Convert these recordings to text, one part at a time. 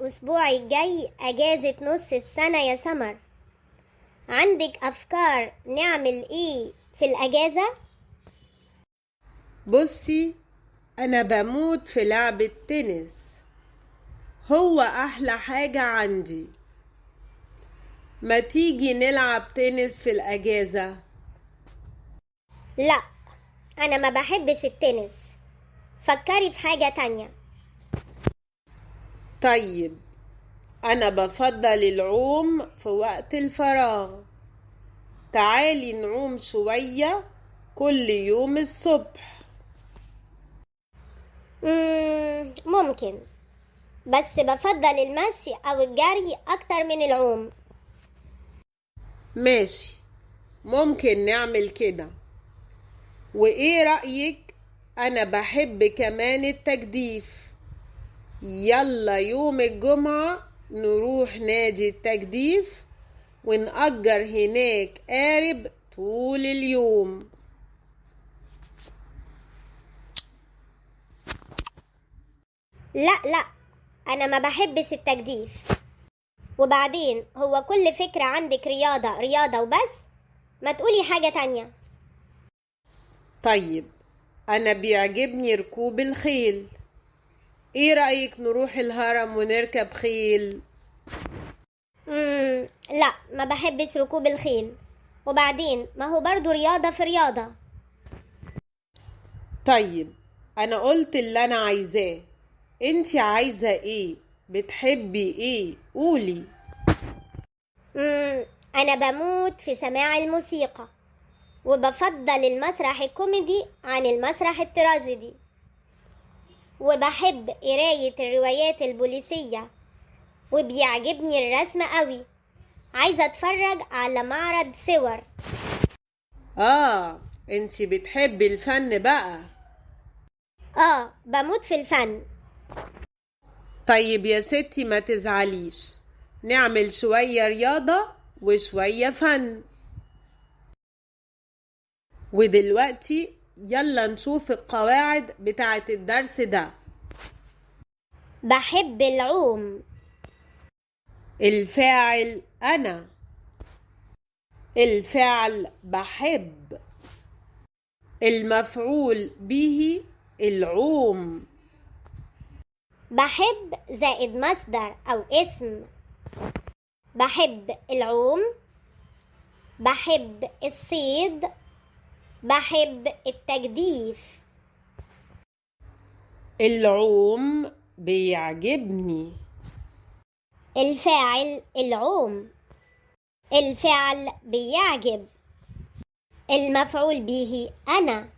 الأسبوع الجاي أجازة نص السنة يا سمر. عندك أفكار نعمل إيه في الأجازة؟ بصي، أنا بموت في لعب التنس، هو أحلى حاجة عندي. ما تيجي نلعب تنس في الأجازة؟ لا، أنا ما بحبش التنس. فكري في حاجة تانية. طيب، أنا بفضل العوم في وقت الفراغ. تعالي نعوم شوية كل يوم الصبح. ممكن، بس بفضل المشي أو الجري أكتر من العوم. ماشي، ممكن نعمل كده. وإيه رأيك؟ أنا بحب كمان التجديف. يلا يوم الجمعة نروح نادي التجديف ونأجر هناك قارب طول اليوم. لا لا، أنا ما بحبش التجديف. وبعدين هو كل فكرة عندك رياضة رياضة وبس؟ ما تقولي حاجة تانية. طيب، أنا بيعجبني ركوب الخيل. إيه رأيك نروح الهرم ونركب خيل؟ لا، ما بحبش ركوب الخيل. وبعدين ما هو برضو رياضة في رياضة. طيب، أنا قلت اللي أنا عايزاه، انتي عايزة ايه؟ بتحبي ايه؟ قولي. أنا بموت في سماع الموسيقى، وبفضل المسرح الكوميدي عن المسرح التراجيدي، وبحب قراية الروايات البوليسية، وبيعجبني الرسم قوي. عايزة أتفرج على معرض صور. آه، انتي بتحبي الفن بقى. آه، بموت في الفن. طيب يا ستي، ما تزعليش، نعمل شوية رياضة وشوية فن. ودلوقتي يلا نشوف القواعد بتاعة الدرس ده. بحب العوم. الفاعل أنا، الفعل بحب، المفعول به العوم. بحب زائد مصدر أو اسم. بحب العوم، بحب الصيد، بحب التجديف. العوم بيعجبني. الفاعل العوم، الفعل بيعجب، المفعول به أنا.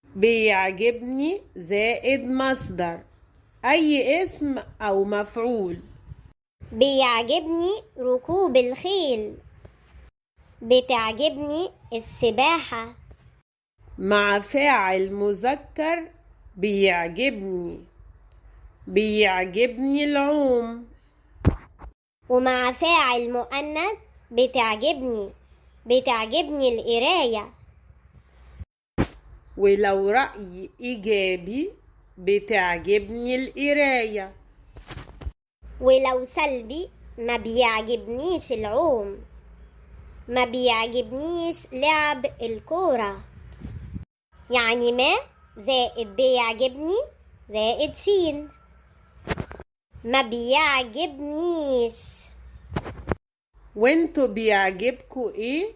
بيعجبني زائد مصدر، أي اسم أو مفعول. بيعجبني ركوب الخيل، بتعجبني السباحة. مع فاعل مذكر بيعجبني، بيعجبني العوم. ومع فاعل مؤنث بتعجبني، بتعجبني القراية. ولو رأي إيجابي بتعجبني القراية. ولو سلبي ما بيعجبنيش العوم، ما بيعجبنيش لعب الكورة. يعني ما زائد بيعجبني زائد شين. ما بيعجبنيش. وانتوا بيعجبكوا ايه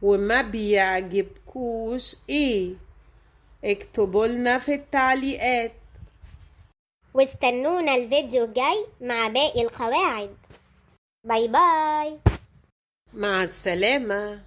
وما بيعجبكوش ايه؟ اكتبوا لنا في التعليقات. واستنونا الفيديو الجاي مع باقي القواعد. باي باي. مع السلامة.